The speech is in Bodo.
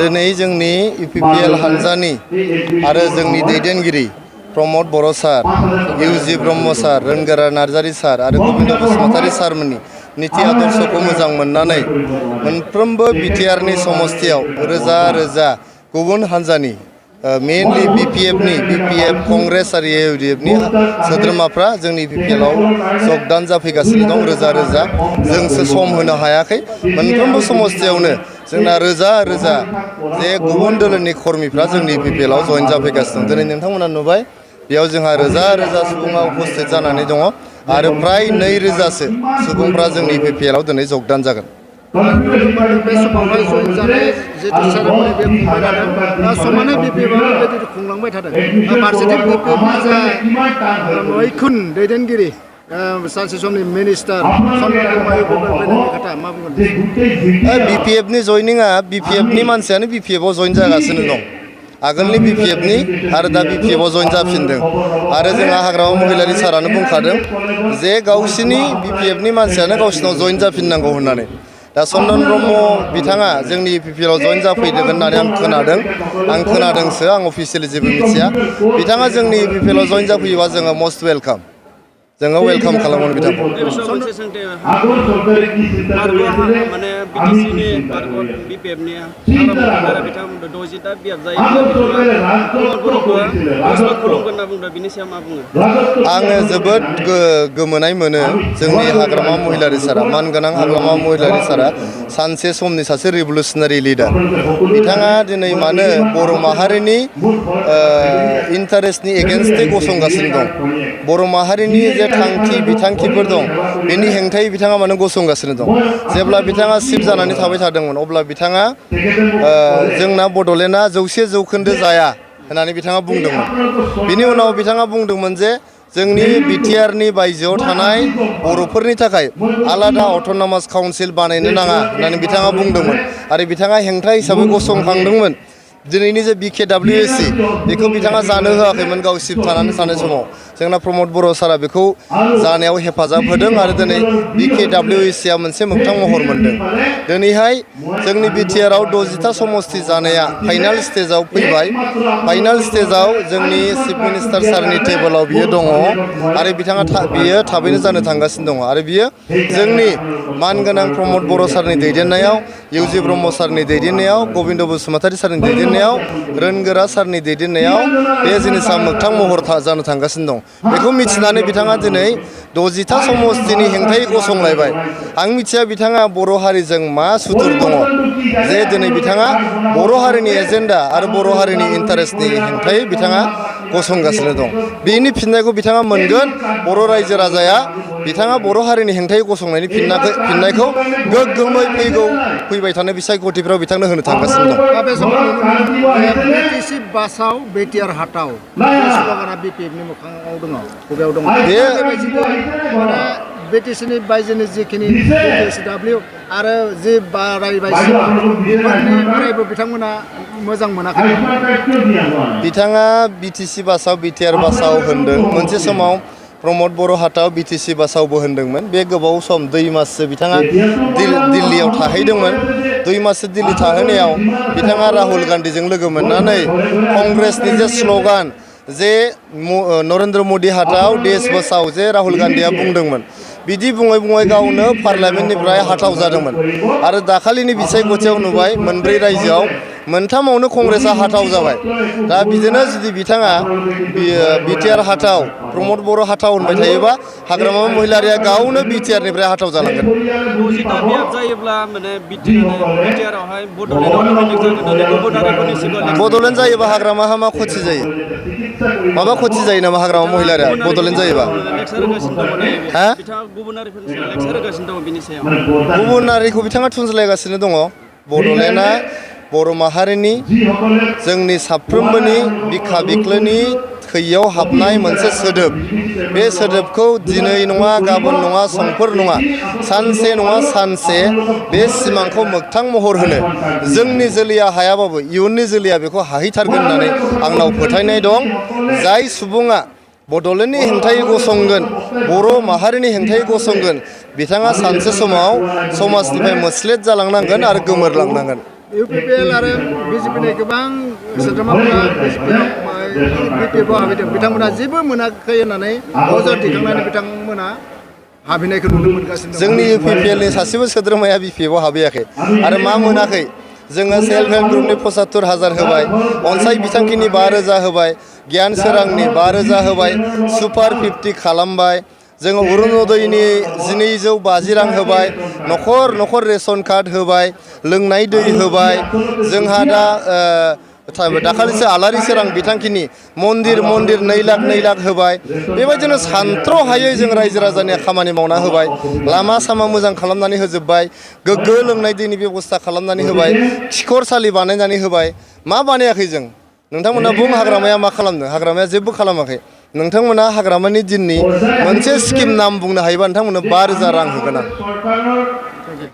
दिनै जोंनि इउपिपिएल हान्जानि आरो जोंनि दैदेनगिरि प्रमद बर' सार, इउजि ब्रह्म सार, रोनगोरा नार्जारि सार आरो गबिन्द बसुमतारी सारमोननि नीति आदर्शखौ मोजां मोननानै मोनफ्रोमबो बिटिआरनि समस्तियाव रोजा रोजा गुबुन हान्जानि मेनलि बिपिएफ कंग्रेस आरो इउडिएफनि सोद्रोमाफ्रा जोंनि इउपिपिएलआव जगदान जाफैगासिनो दं रोजा रोजा। जोंसो सम होनो हायाखै। मोनफ्रोमबो समस्तियावनो जोंना रोजा रोजा जे गुबुन दोलोनि कर्मीफ्रा जोंनि इउपिपिएलआव जइन जाफैगासिनो दं। दिनै नोंथांमोना नुबाय बेयाव जोंहा रोजा रोजा सुबुङा उपस्थित जानानै दङ आरो फ्राय 2000सो सुबुंफ्रा जोंनि इउपिपिएलआव दिनै जगदान जागोन। बे समावहाय जइन जानाय जितु सेरेमनि बे खुंबाय थादों समानो बिपिएफआव बेबायदि खुंलांबाय थादों। फारसेथिं बिपिएफनि जा मैखुन दैदेनगिरि सानसे समनि मिनिस्टार खोथा मा बुंगोन? बिपिएफनि जइनिंआ बिपिएफनि मानसियानो बिपिएफआव जइन जागासिनो दं। आगोलनि बिपिएफनि आरो दा बिपिएफआव जइन जाफिनदों आरो जोंहा हाग्रामा महिलारि सारानो बुंखादों जे गावसिनि बिपिएफनि मानसियानो गावसिनाव जइन जाफिननांगौ होननानै। दा चन्दन ब्रह्म बिथाङा जोंनि इउपिपिएलआव जइन जाफैदों होननानै आं खोनादोंसो, आं अफिसियेलि जेबो मिथिया। बिथाङा जोंनि इउपिपिएलआव जइन जाफैयोबा जोङो मस्ट वेलकाम, जोङो वेलकाम खालामगोन बिथांखौ। आङो जोबोद गोमोनाय मोनो जोंनि हाग्रामा महिलारि सारा, मानगोनां हाग्रामा महिलारि सारा सानसे समनि सासे रिभलुसनारि लिडार। बिथाङा दिनै मानो बर' माहारिनि इन्टारेस्टनि एगेन्स्टै गसंगासिनो दं, बर' माहारिनि जे थांखि बिथांखिफोर दं बेनि हेंथायै बिथाङा मानो गसंगासिनो दं। जेब्ला बिथाङा चिफ जानानै थाबाय थादोंमोन अब्ला बिथाङा जोंना बड'लेण्डआ 100% जाया होननानै बिथाङा बुंदोंमोन। बिनि उनाव बिथाङा बुंदोंमोन जे जोंनि बिटिआरनि बायजोआव थानाय बर'फोरनि थाखाय आलादा अट'नमास काउन्सिल बानायनो नाङा होननानै बिथाङा बुंदोंमोन आरो बिथाङा हेंथा हिसाबै गसंखांदोंमोन। दिनैनि जे बिकेडब्लिउएसि बेखौ बिथाङा जानो होआखैमोन गाव चिफ थानानै थानाय समाव। जोंना प्रमद बर' सारा बेखौ जानायाव हेफाजाब होदों आरो दिनै बिकेडब्लिउएसिआ मोनसे मोगथां महर मोनदों। दिनैहाय जोंनि बिटिआरआव 60था समस्ति जानाया फाइनाल स्टेजाव फैबाय। फाइनाल स्टेजाव जोंनि चिफ मिनिस्टार सारनि टेबोलाव बियो दङ आरो बियो थाबैनो जानो थांगासिनो दङ आरो बियो जोंनि मानगोनां प्रमद बर' सारनि दैदेननायाव, इउजि ब्रह्म सारनि दैदेननायाव, गबिन्द बसुमतारी सारनि दैदेननायाव, रोनगोरा सारनि दैदेननायाव बे जिनिसा मोगथां महर जानो थांगासिनो दं। बेखौ मिथिनानै बिथाङा दिनै 60था समस्तिनि हेंथायै गसंलायबाय। आं मिथिया बिथाङा बर' हारिजों मा सुथुर दङ जे दिनै बिथाङा बर' हारिनि एजेन्डा आरो बर' हारिनि इन्टारेस्टनि हेंथायै बिथाङा गसंगासिनो दं। बेनि फिननायखौ बिथाङा मोनगोन। बर' रायजो राजाया बिथाङा बर' हारिनि हेंथायै गसंनायनि फिननायखौ गोग्गोमै फैबाय थानाय बिसायख'थिफ्राव बिथांनो होनो थांगासिनो दं। बिटिसि बासाव बिटिआर हाटाव स्ल'गाना बिपिएफनि मोखाङाव दङ, बबेयाव दङ? बिटिसिनि बायजोनि जिखिनि बिटिसिडब्लिउ आरो जि बारायबाय बेफोरनिफ्रायबो बिथांमोना मोजां मोनाखै। बिथाङा बिटिसि बासाव बिटिआर बासाव होनदों। मोनसे समाव प्रमद बर' हाटाव बिटिसि बासावबो होनदोंमोन। बे गोबाव सम 2 माससो बिथाङा दिल्लीयाव थाहैदोंमोन। 2 माससो दिल्ली थाहैनायाव बिथाङा राहुल गान्धीजों लोगो मोननानै कंग्रेसनि जे स्ल'गान जे नरेन्द्र मदि हाटाव देश बचाओ जे राहुल गान्धीया बुंदोंमोन, बिदि बुङै बुङै गावनो पार्लियामेन्टनिफ्राय हाथाव जादोंमोन आरो दाखालिनि बिसायख'थियाव नुबाय 4 रायजोआव 3आवनो कंग्रेसआ हाथाव जाबाय। दा बिदिनो जुदि बिथाङा बिटिआर हाथाव, प्रमद बर' हाथाव होनबाय थायोबा हाग्रामा महिलारिया गावनो बिटिआरनिफ्राय हाथाव जालांगोन। बड'लेण्ड जायोबा हाग्रामा मा खथि जायो? माबा खथि जायो नामा हाग्रामा महिलारिया बड'लेण्ड जायोबा? गुबुनारिखौ बिथाङा थुनज्लायगासिनो दङ। बड'लेण्डआ बर' माहारिनि, जोंनि साफ्रोमबोनि बिखा बिख्लोनि थैयाव हाबनाय मोनसे सोदोब। बे सोदोबखौ दिनै नङा, गाबोन नङा, समफोर नङा, सानसे नङा सानसे बे सिमांखौ मोगथां महर होनो जोंनि जोलैया हायाबाबो इयुननि जोलैया बेखौ हाहैथारगोन होननानै आंनाव फोथायनाय दं। जाय सुबुङा बड'लेण्डनि हेंथायै गसंगोन, बर' माहारिनि हेंथायै गसंगोन, बिथाङा सानसे समाव समाजनिफ्राय मोस्लेद जालांनांगोन आरो गोमोरलांनांगोन। UPPL आरो BJP गोबां सोद्रोमाफोरा BPF-आव हाबैदों बिथांमोना जेबो मोनाखै होननानै अजद दैखांनानै बिथांमोना हाबहैनायखौ नुनो मोनगासिनो दं। जोंनि UPPL-नि सासेबो सोद्रोमाया BPF-आव हाबहैयाखै आरो मा मोनाखै जोङो सेल्फ हेल्प ग्रुपनि 75,000 होबाय, अनसाय बिथांखिनि 5,000 होबाय, गियान सोरांनि 5,000 होबाय, सुपार 50 खालामबाय, जोङो अरुणोदयनि 250 रां होबाय, न'खर न'खर रेशन कार्ड होबाय, लोंनाय दै होबाय, जोंहा दा दाखालिसो आलारि सोरां बिथांखिनि मन्दिर 2 लाख होबाय। बेबायदिनो सानथ्र'हायै जों रायजो राजानि खामानि मावना होबाय, लामा सामा मोजां खालामनानै होजोब्बाय, गोग्गो लोंनाय दैनि बेबस्था खालामनानै होबाय, खिखरसालि बानायनानै होबाय। मा बानायाखै जों? नोंथांमोना बुं हाग्रामाया मा खालामदों? हाग्रामाया जेबो खालामाखै। नोंथांमोना हाग्रामानि दिननि मोनसे स्किम नाम बुंनो हायोबा नोंथांमोननो 5,000 रां होगोन आं।